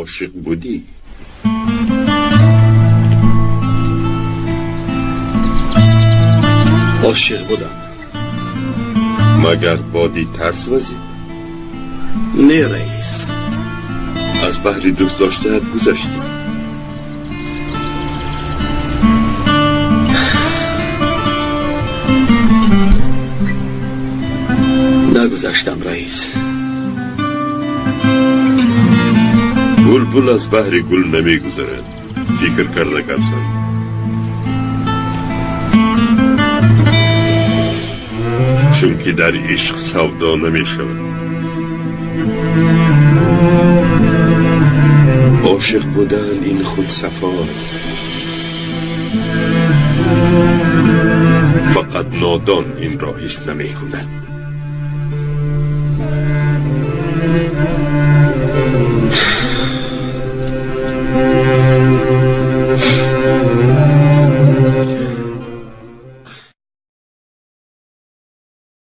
Ошиқ будӣ? Ошиқ будам. Магар боди тарс вазид? Не, раис. Аз баҳри дӯст доштаат гузаштӣ? Нагузаштам, раис. Булбул аз баҳри гул намегузарад. Фикр карда гап зан. Чунки дар ишқ савдо намешавад. Ошиқ будан ин худ сафо аст. Фақат нодон инро ҳис намекунад.